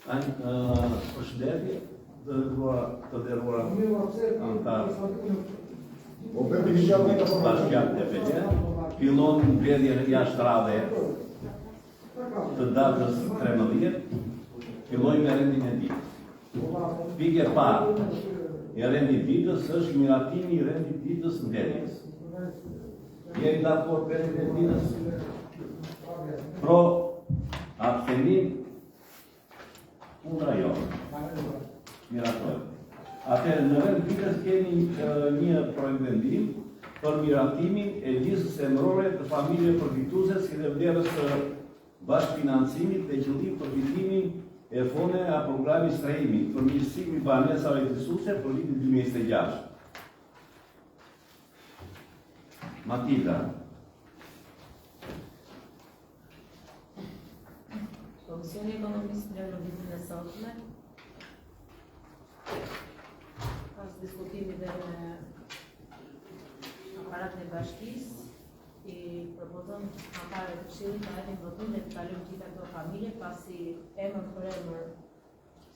Tani, përshëndetje, të nderuara, të nderuara anëtarë bashkiak Tepelenë, fillon mbledhjen jashtë radhe të datës 13, fillojmë me rendin e ditës. Pikë e parë e rendit ditës është miratimi i rendit ditës mbledhjes. Jeni dakord me rendin e ditës? Pro, abstenim, kundra jo. Miratohet. Atëherë, në rend ditës kemi një projektvendim për miratimin e listës emërore të familjeve përfituese si dhe vlerës së bashkëfinancimit me qëllim përfitimin e fondeve nga programi strehimi, përmirësimi i banesave ekzistuese për vitin 2026. Matilda. Komisioni i Ekonomisë në ditën e sotme pas diskutimit dhe me aparatin e bashkisë i propozon anëtarëve të këshillit ta hedhim në votim dhe të kalojmë gjitha këto familje pasi emër për emër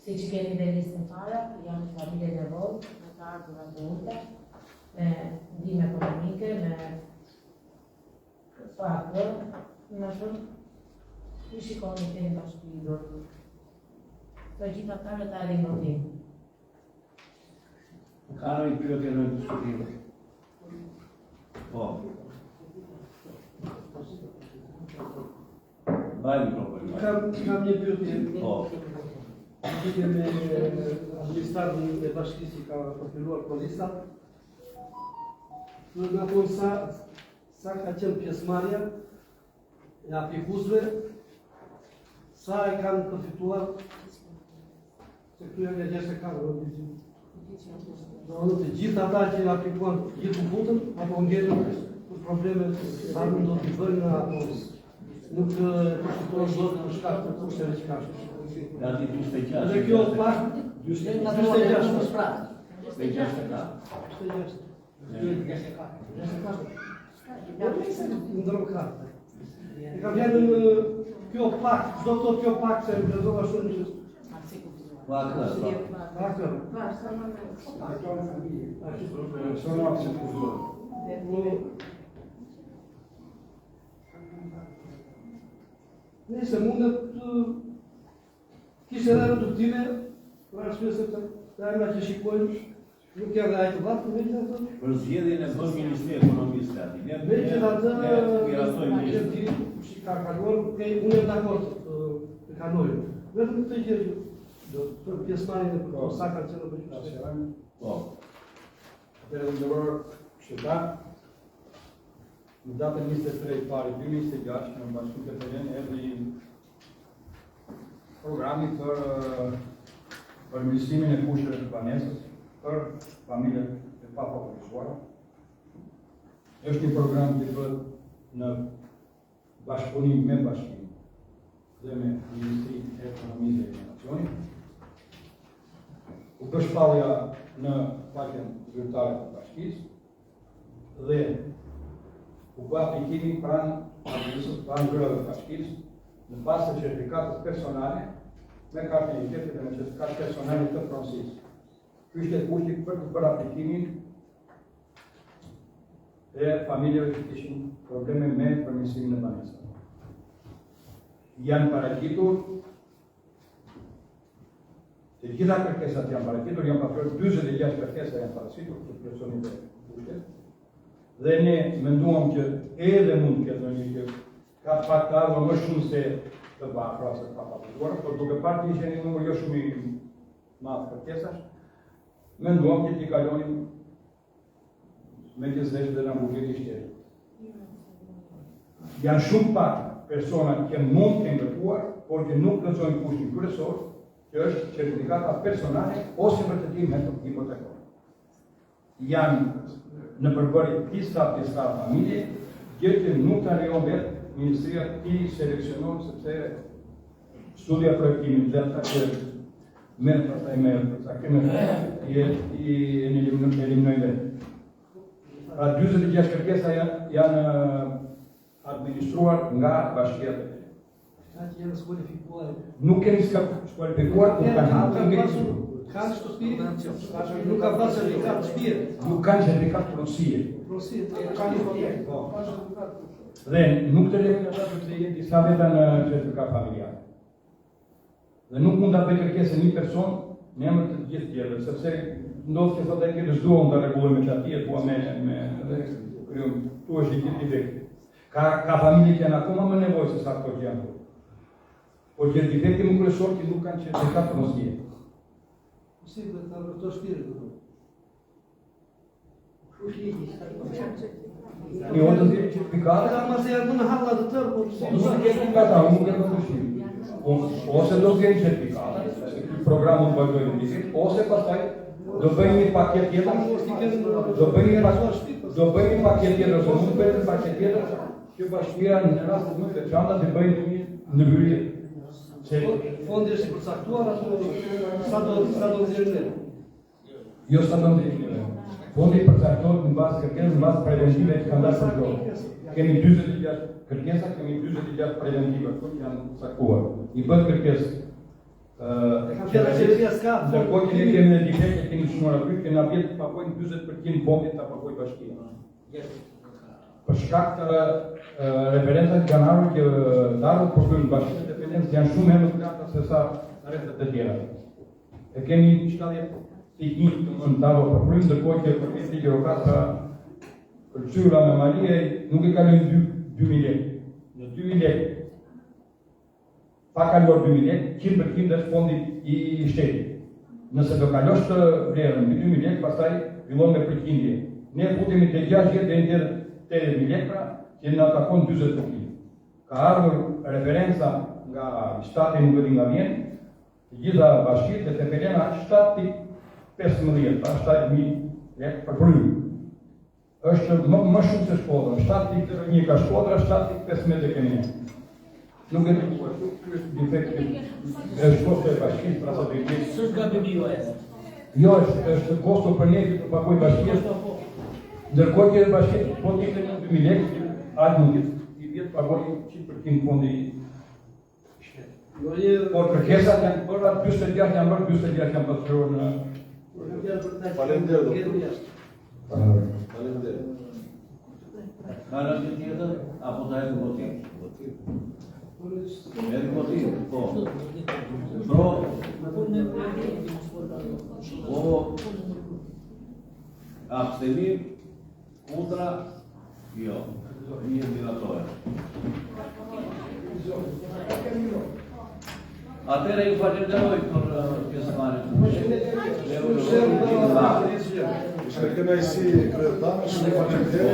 Siç keni dhe listën para, janë familje në nevojë, me të ardhura të ulëta, me ndihmë ekonomike, me pak, më shumë, i shikoni keni bashkëlidhur. Të gjithë anëtarët ta hedhim në votim. Ka ndonjë pyetje ndonjë diskutim? Po. Mbaj mikrofonin. Kam, kam një pyetje. Po. Në lidhje me administratën e bashkisë që ka përpiluar këto lista. Do të na thonë sa sa ka qenë pjesëmarrja e aplikuesve, sa e kanë përfituar Se këtu janë 64, do të thotë. Do të të gjithë ata që aplikuan, gjithë u futën apo ngelën për probleme sa nuk do t'i bëjnë apo nuk e përfituan dot për shkak të kushteve që kanë. Gati 46. Dhe kjo pak 46. pra. 64. 46. 64. Po nëse ndron kartë. E kam fjalën kjo pak, ç'do të thotë kjo pak se më lexova shumë që Pak, po. Pak. Persona që kufizuar. Nëse mundet të kishte edhe reduktime, për arsye se të emra që shikojmë Nuk janë dhe aq të varfër, megjithatë. Për zgjedhjen e bën Ministria e Ekonomisë aty. Ne megjithatë ne miratojmë ne di kush i ka kaluar, okay, unë jam dakord të, të kalojë. Vetëm këtë gjë që do të pjesëmarrjen e për sa kanë qenë për qytetarët. Po. Atëherë të nderuar qytetarë, në datën 23 pari 2026 në Bashkinë Tepelenë erdhi Programi për përmirësimin e kushteve të banesës për familjet e pafavorizuara. Është një program që bëhet në bashkëpunim me bashkinë dhe me Ministrinë e Ekonomisë dhe Inovacionit. U bë shpallja në faqen zyrtare të bashkisë, dhe u bë aplikimi pranë administratës, pranë zyrave të bashkisë, në bazë të certifikatës personale me kartën e identitetit dhe me certifikatë personale të pronësisë. Ky ishte kushti për të bërë aplikimin e familjeve që kishin probleme me përmirësimin e banesave. Janë paraqitur Të gjitha kërkesat janë paraqitur, janë paraqitur 46 kërkesa janë paraqitur të plotësonin dhe kushtet. Dhe ne menduam që edhe mund të ketë ndonjë që ka pak të ardhur më shumë se të varfra ose të pafavorizuara, por duke parë që ishte një numër jo shumë i madh kërkesash, menduam që t'i kalonim me gjithë dhe nga buxheti i shtetit. Janë shumë pak persona që mund të kenë kërkuar, por që nuk plotësojnë kushtin kryesor, që është certifikata personale ose vërtetim hipotekor. Janë në përbërje disa disa familje, gjë që nuk ta lejon vetë ministria t'i seleksionon sepse Studia e projektimit dhe ata që merr pastaj me përcaktimet i i eliminojnë vetë. Pra 46 kërkesa janë janë administruar nga bashkia Tepelenë. Janë skualifikuar. Nuk kemi skualifikuar, por kanë kanë pasur kanë shtëpi, nuk kanë pasur certifikatë shtëpie. Nuk kanë certifikatë pronësie. Pronësie, kanë hipotekë. Po. Dhe nuk të lejojnë ata sepse jenë disa veta në certifikatë familjare. Dhe nuk mund ta bëjë kërkesën një person në emër të gjithë tjerëve, sepse ndodh që thotë ai që s'dua unë ta rregulloj me çati, e dua me me dhe krijon tu është i gjithë defekti. Ka ka familje që janë akoma më nevojë se sa këto që janë. Por që defekti më kryesor që nuk kanë certifikatë pronësie. Po si do ta ndërtosh shtëpinë këtu? Një orë të dhjetë certifikata? Ata ma se janë në halla të tërë, po si nuk ke certifikata, unë nuk e do të shim. Ose do të keni certifikata, se ky program mund të vazhdojë në vit, ose pastaj do bëjmë një paketë tjetër, do bëjmë një paketë, do bëjmë një paketë tjetër, ose mund të bëjmë një paketë tjetër, që bashkia në raste më të veçanta të bëjë një ndërhyrje. Se fondi është i përcaktuar apo sa do sa do nxjerrim ne? Jo sa do nxjerrim ne. Fondi përcaktohet në bazë kërkesës, në bazë preventive që kanë dalë për plot. Kemi 46 kërkesa, kemi 46 preventive këtu që janë caktuar. I bëhet kërkesë qeveria s'ka. Ndërkohë që ne kemi në defekt që kemi shënuar aty, që na vjen të paguajmë 40% fondit ta paguajë bashkia. Për shkak të referencave që kanë ardhur që të ardhurat për frymë bashkinë e Tepelenës janë shumë herë më të larta se sa rrethet e tjera. E kemi 70.1 të të ardhura për frymë, ndërkohë që për pjesë të Gjirokastra Këlcyra Memaliaj nuk e kalojnë 2 2000 lekë. Në 2000 lekë pa kaluar 2000 lekë, 100% është fondi i shtetit. Nëse do kalosh të vlerën mbi 2000 lekë, pastaj fillon me përqindje. Ne futemi te 60 deri te 80000 lekë, pra, që na takon 40%. Ka ardhur referenca nga shtati nuk e di nga vjen, Të gjitha bashkitë dhe Tepelena 7.15, pra 7.000 lekë për frymë. Është më, më shumë se Shkodra, 7.01 ka Shkodra, 7.15 e kemi ne. Nuk e di ku është, ky është defekti. Është kosto e bashkisë, pra sa do të jetë. S'është gabimi juaj. Jo, është është kosto për ne që të paguajë bashkia. Ndërkohë që bashkia po të ishte 2000 lekë, aq mund të i vjen paguajë 100% fondi Por kërkesat janë bërë, 46 janë bërë, 46 janë pasqyruar në Faleminderit. Faleminderit. Ka rëndë tjetër apo ta hedhim votim? Hedhim votim, po. Pro, po, abstenim, Kundra? Jo. Mirë miratohet. Atëherë ju falenderoj për uh, pjesëmarrjen. Ishte kënaqësi kryetar, shumë faleminderit.